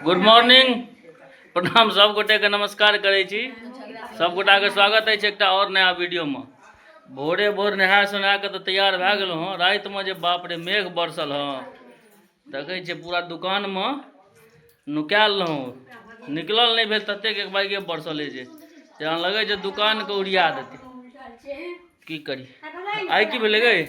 Good morning, प्रणाम, सब गोटे के नमस्कार करै छी। सब गोटा के स्वागत अछि एकटा और नया वीडियो में। भोरे भोर नहा सोना के तऽ तैयार भए गेलहुँ हँ। रातिमे जे बाप रे मेघ बरसल हँ, देखै छियै पूरा दुकानमे नुकायल रहौं, निकलल नहि भेल, ततेक एक बाइगे बरसल जे जेना लगै छै दुकानके उड़िया देतै। की करी, आइ की भेलै गै?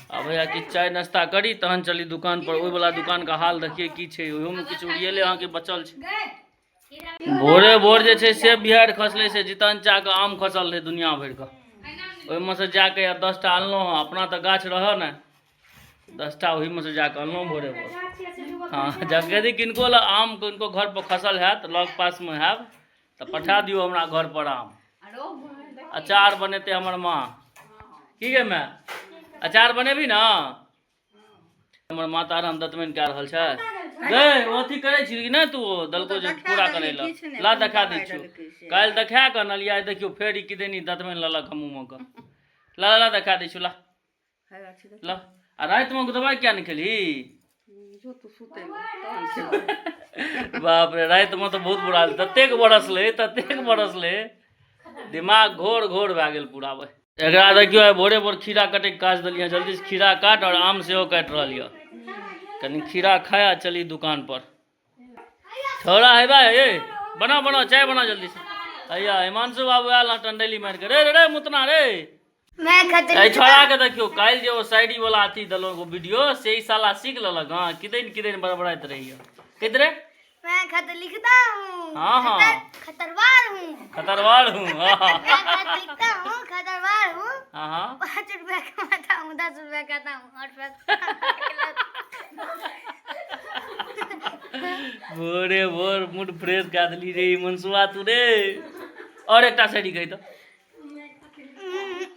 आ भैया किछु चाय नाश्ता करी तहन चली दुकान पर। ओहि वाला दुकान के हाल देखिए की छै, ओहोमे किछु उड़िएले अहाँके बचल छै। भोरे भोर जे छै से बिहाड़ि खसलै से जितन चाके आम खसल रहै दुनिया भरिके, ओहिमे से जाके 10टा अनलहुँ हँ। अपना तऽ गाछ रहऽ ने, 10टा ओहिमे से जाके अनलहुँ भोरे भोर। हँ, जब यदि किनको लग आम किनको घर पर खसल हैत, लग पासमे हैब तऽ पठा दियौ हमरा घर पर आम। अचार बनेतै हमर माँ। की गे माय, अचार बनेबही ने? हमर माता राम दतमनि कए रहल छै गे। ओ अथी करै छी कि नहि तू दलको जे पूरा करै लए ला देखा दै छियौ। काल्हि देखा कऽ अनलियै, आइ देखियौ फेर ई किदनी दतमनि लेलक। हमहूँ कऽ ला ला देखा दै छियौ, ला ला। आ रातिमे दवाइ किया नहि खेलही? बाप रे, रातिमे तऽ बहुत बुरा हाल, ततेक बरसलै ततेक बरसलै, दिमाग घोर घोर भए गेल पूरा। एकरा देखियौ, आइ भोरे भोर खीरा कटैके काज देलियै, जल्दीसँ खीरा काट। आओर आम सेहो काटि रहल यऽ। कनि खीरा खाय आ चली दुकान पर। छोड़ा हेबा, ए बना बना चाय बना जल्दी से। हैया हिमांशु बाबू आयल हँ टंडेली मारि के। रे रे रे मुतना रे, एहि छोड़ा के देखियौ, काल्हि जे ओ साइडी वाला अथी देलहुँ एगो वीडियो, से ई साला सीख लेलक। हँ, किदैन किदैन बड़बड़ाइत रहैया कहैत रे। मैं खत लिखता हूँ। हाँ, हाँ। खतरवार हूँ। खतरवार हूँ, हाँ। मैं खत लिखता हूँ, खतरवार हूँ। हाँ हाँ 5 रुपया कमाता हूँ, 10 रुपया खाता हूँ, 8 रुपया। भोरे भोर मूड फ्रेश कए देली रे मनसुआ तू रे। और एकटा साइडी कहि तऽ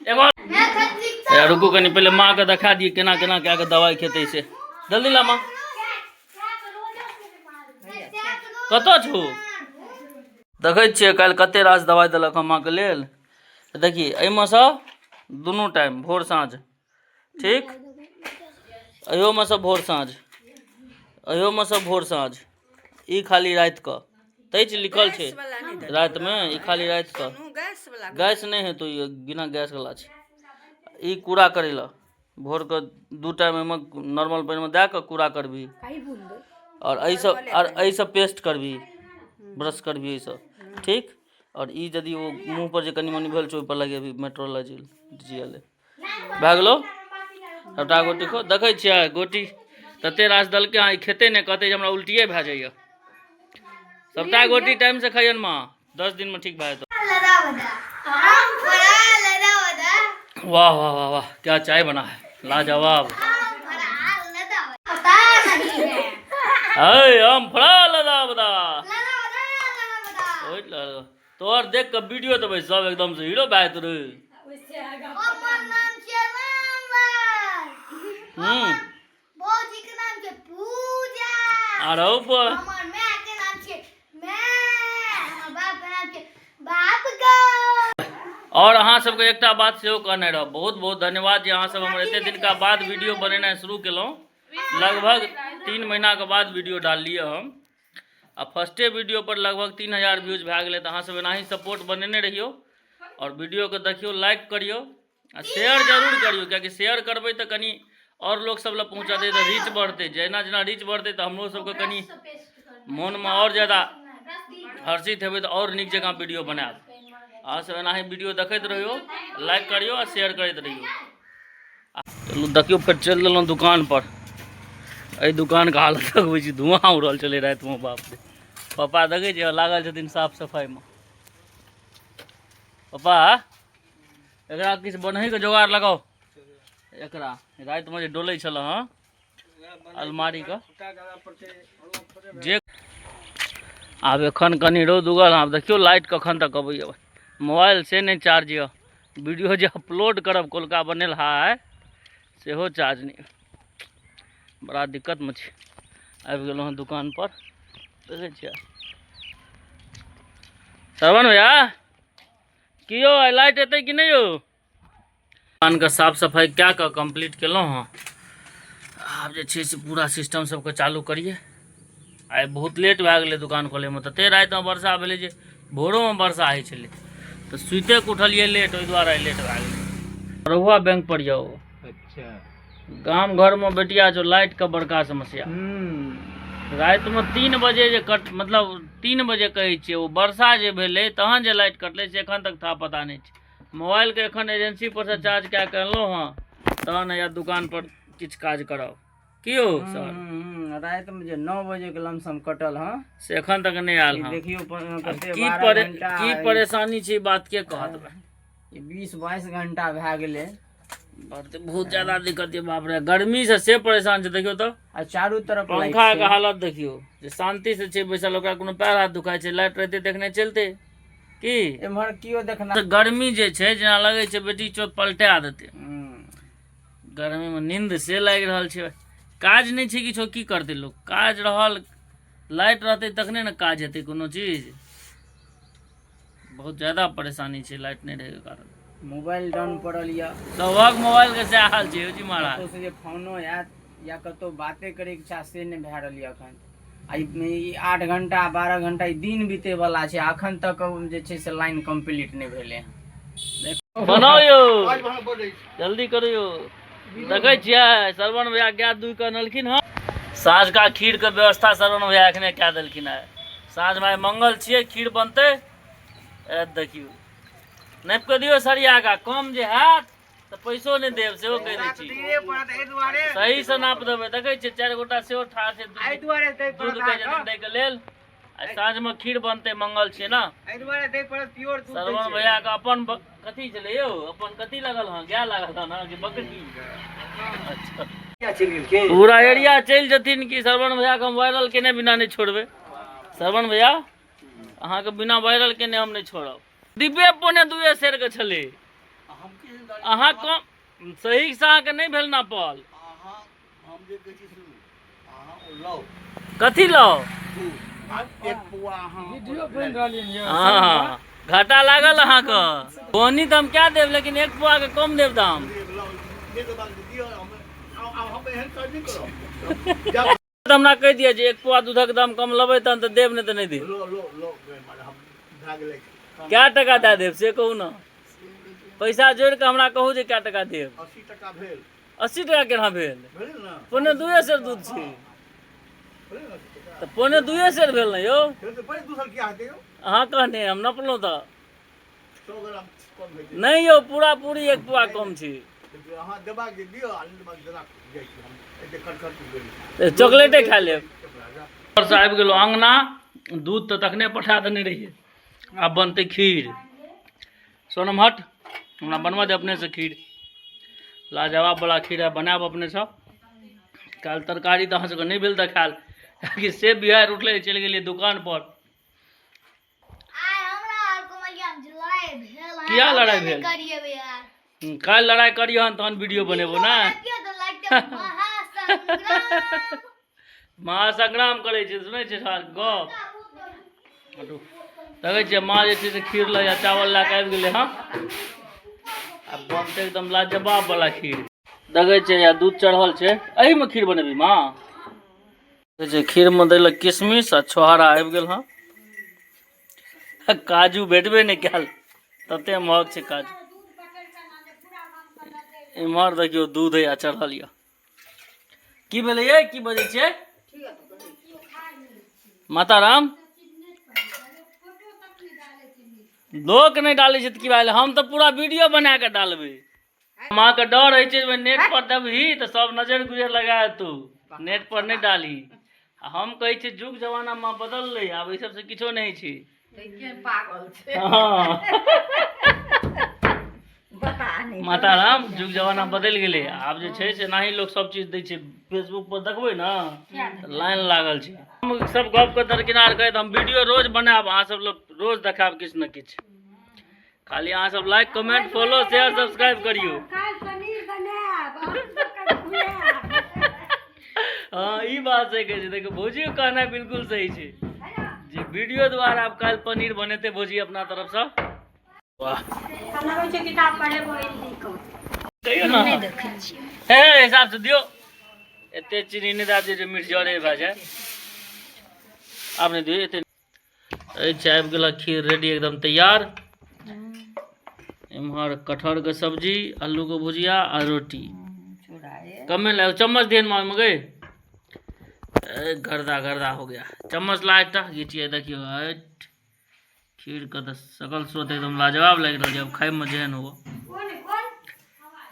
एगो। मैं खत लिखता ए, रुकू कनि, पहिले माँ के देखा दिए केना केना कए के दवाइ खेतै से। जल्दी ला माँ। कतऽ छौ? देखै छियै काल्हि कते रास दवाइ देलक हँ माँके लेल। देखी, एहिमे सँ दुनू टाइम भोर साँझ, ठीक? एहियोमे सँ भोर साँझ, एहियोमे सँ भोर साँझ। ई खाली राति कऽ तै लिखल छै रातिमे, ई खाली राति कऽ। गैस नहि हेतौ, ई बिना गैस वाला छै। ई कूड़ा करै लए भोरके दू टाइम एहिमे नॉर्मल पानिमे दए कऽ कूड़ा करबही। आओर एहिसँ, आओर एहिसँ पेस्ट करबही, ब्रश करबही एहिसँ, ठीक? आओर ई यदि ओ मुँह पर जे कनि मनि भेल छै, ओहिपर लगेबही मेट्रोलॉजी जी एल ए। भए गेलौ सबटा गोटी खो। देखै छियै गोटी तते रास देलकै हँ, ई खेतै नहि, कहतै जे हमरा उल्टिए भए जाइए। सबटा गोटी टाइमसँ खइयन माँ, 10 दिनमे ठीक भए जेतौ। वाह वाह वाह वाह, क्या चाय बना है, लाजवाब। है आम फड़ा लदा बदा। ओइ तोहर देख कऽ वीडियो देबै सब, एकदम से हीरो भए जेतौ रे। हमर नाम छै रामलाल। भौजी के नाम छै पूजा। आरो पर हमर माय के नाम छै माय, हमर बाप के नाम छै बाप गो। और अहाँ सबके एकटा बात सेहो कहने रहब, बहुत बहुत धन्यवाद जे अहाँ सब हमर एते दिनका बाद वीडियो बनेनाइ शुरू केलहुँ। लगभग 3 महीनाके बाद वीडियो डाललियै हम आ फर्स्टे वीडियो पर लगभग 3000 व्यूज भए गेलै। तऽ अहाँ सब एनाही सपोर्ट बनेने रहियौ आओर वीडियोके देखियौ, लाइक करियौ आ शेयर जरूर करियौ, कियाकि शेयर करबै तऽ कनि आओर लोक सब लग पहुँचतै तऽ रीच बढ़तै। जेना जेना रीच बढ़तै तऽ हमरो सबके कनि मोनमे आओर ज्यादा हर्षित हेबै तऽ आओर नीक जकाँ वीडियो बनायब। अहाँ सब एनाही वीडियो देखैत रहियौ, लाइक करियौ आ शेयर करैत रहियौ। चलू, देखियौ, फेर चलि देलहुँ दुकान पर। एहि दुकानके हालत देखबै छी, धुआँ उड़ल छलै रातिमे, बाप रे। पापा देखै छियै लागल छथिन साफ सफाइमे। पापा, एकरा किछु बनहैके जोगाड़ लगाउ। एकरा रातिमे जे डोलै छल हँ अलमारीके जे। आब एखन कनि रौद उगल। आब देखियौ लाइट कखन तक अबैया। मोबाइल से नहि चार्ज यऽ, वीडियो जे अपलोड करब कोलका बनेल है सेहो चार्ज नहि। बड़ा दिक्कतमे छी। आबि गेलहुँ हँ दुकान पर। देखै छियै श्रवण भैया, की यौ, आइ लाइट एतै कि नहि यौ? दुकानके साफ सफाइ कए कऽ कम्प्लीट केलहुँ हँ। आब जे छै से पूरा सिस्टम सबके चालू करियै। आइ बहुत लेट भए गेलै दुकान खोलैमे। तते रातिमे वर्षा भेलै जे भोरोमे वर्षा होइ छलै, तऽ सुतिके उठलियै लेट, ओहि दुआरे आइ लेट भए गेलै। रहुआ बैंक पर जाउ। अच्छा। गाम घरमे बेटिया छौ लाइटके बड़का समस्या। रातिमे 3 बजे जे कट, मतलब 3 बजे कहै छियै, ओ वर्षा जे भेलै तहन जे लाइट कटलै से एखन तक था पता नहि छै। मोबाइलके एखन एजेंसी पर से चार्ज कए कऽ अनलहुँ हँ, तहन हैया दुकान पर किछु काज करब। की यौ सर? रातिमे जे 9 बजे के लमसम कटल हँ से एखन तक नहि आयल हँ। देखियौ कते की 12 परे घंटा, की परेशानी छै, बात के कहत? 20-22 घंटा भए गेलै। बात बहुत ज्यादा दिक्कत यऽ। बाप रे, गर्मी से से परेशान छै। देखियौ तऽ आ चारू तरफ लाइट पंखा के छै। हालत देखियौ, जे शांति से छै बैसल ओकरा कोनो पैर हाथ दुखाइ छै। लाइट रहतै तखने चलतै की? एम्हर केओ देखना तऽ गर्मी जे छै जेना लगै छै बेटी चोत पलटा देतै। गर्मीमे नींद से लागि रहल छै। काज नहि छै किछो, की करतै लोक? काज रहल, लाइट रहतै तखने ने काज हेतै कोनो चीज। बहुत ज्यादा परेशानी छै लाइट नहि रहैके कारण। मोबाइल डाउन पड़ल यऽ। सभक मोबाइल के सएह हाल छै यौ जी महाराज। कतौसँ जे फोनो आयत या कतौ बाते करैके इच्छा से नहि भए रहल यऽ एखन। आ ई 8 घंटा 12 घंटा ई दिन बीतै वाला छै, अखन तक जे छै से लाइन कम्प्लीट नहि भेलै हँ। बनाउ यौ, जल्दी करू यौ। देखै छियै श्रवण भैया गाय दुहि कऽ अनलखिन हँ। साँझका खीरके व्यवस्था श्रवण भैया एखने कए देलखिन हँ। साँझमे आइ मंगल छियै, खीर बनतै। ए देखियौ, नापि कऽ दियौ सरिया कऽ। कम जे हैत तऽ पैसो नहि देब, सेहो कहि दै छी। सहीसँ नाप देबै। देखै छियै 4 गोटा सेहो ठाढ़ छै दूध कहै छथिन दैके लेल। आ साँझमे खीर बनतै, मंगल छियै ने। श्रवण भैया के अपन कथी छलै यौ? अपन कथी लगल हँ? गाय लागल हँ ने कि बकरी? अच्छा, पूरा एरिया चलि जेथिन कि। श्रवण भैया के हम वायरल केने बिना नहि छोड़बै। श्रवण भैया, अहाँके बिना वायरल केने हम नहि छोड़ब। डिब्बे 1.75 सेर के छलै। अहाँ कम सही से अहाँके नहि भेल नापल। कथी लाउ? हँ, घाटा लागल अहाँके। बोनी तऽ हम क्या देब, लेकिन 1 पुआ के कम देब दाम। तऽ हमरा कहि दिअ जे 1 पुआ दूधक दाम कम लेबै तहन तऽ देब, नहि तऽ नहि देब। कए टका दए देब से कहू ने। पैसा जोड़ि कऽ हमरा कहू जे कए टका देब। 80 टका केना भेल? 1.75 सेर दूध छै तऽ 1.75 सेर भेल ने यौ? अहाँ कहने हम नपलहुँ तऽ नहि यौ, पूरा पूरी 1 पुआ कम छै। चॉकलेटे खा लेब। से आबि गेलहुँ अङ्गना। दूध तऽ तखने पठा देने रहियै। आब बनतै खीर। सोनम हट, हमरा बनबऽ दे अपनेसँ खीर। लाजवाब वाला खीर है, बनायब अपनेसँ। काल्हि तरकारी तऽ अहाँ सबके नहि भेल देखायल, कियाकि से बिहार उठलै, चलि गेलियै दुकान पर। आइ हमरा आर कुमरिया में लड़ाई भेल है। किया लड़ाई हमे भेल? नहि करिएबै यार। काल्हि लड़ाई करियहन तहन वीडियो बनेबो ने। बनाबियौ तऽ लगतै महासंग्राम। महासंग्राम करै छै, सुनै छै सर गप? हटू। देखै छियै माँ जे छै से खीर लऽ या चावल लए कऽ आबि गेलै हँ। आ बनतै एकदम लाजवाब वाला खीर। देखै छियै या दूध चढ़ल छै, एहिमे खीर बनेबी माँ? देखै छियै खीरमे दै लए किशमिश आ छोहारा आबि गेल हँ। आ काजू भेटबे नहि कयल, तते महग छै काजू। इम्हर देखियौ दूध या चढ़ल यऽ। की भेलै यै? की बजै छियै माता राम? लोक नहि डालै छै तऽ की भए गेलै? हम तऽ पूरा वीडियो बना कऽ डालबै। माँके डर होइ छै जे नेट पर देबही तऽ सब नजर गुजर लगा देतौ, नेट पर नहि डालही। आ हम कहै छियै युग जमाना माँ बदललै, आब एहि सबसँ किछो नहि छै। पागल छै। हँ। पता नहि। माता राम, युग जमाना बदलि गेलै। आब जे छै से एनाही लोक सब चीज दै छै। फेसबुक पर देखबै ने तऽ लाइन लागल छै। हम सब गपके दरकिनार करैत हम वीडियो रोज बनायब, अहाँ सब लोग रोज देखायब किछु ने किछु। खाली अहाँ सब like comment follow share subscribe करियौ। काल्हि पनीर बनायब, अहाँ सबके खुआएब। हँ, ई बात सही कहै छै। देखियौ, भौजीके कहनाइ बिल्कुल सही छै जे वीडियो द्वारा आब काल्हि पनीर बनेतै भौजी अपना तरफसँ। वाह। हम छै किताब पढ़ेबो हिंदी के। कहियौ ने। हे, हिसाबसँ दियौ। एते चीनी नहि दए दियौ जे मिर्च जरे भए जाय। आब नहि दियौ एते। अछि आबि गेल खीर रेडी एकदम तैयार। एम्हर कटहर के सब्जी, आलू के भुजिया आ रोटी। कमे लाग चम्मच then मामी गई। ए गर्दा गर्दा हो गया। चम्मच ला एकटा घीचिए देखियो। हट खीर के तऽ सकल स्रोत एकदम लाजवाब लागि रहल छै। अब खाइ मे जेहन हुए।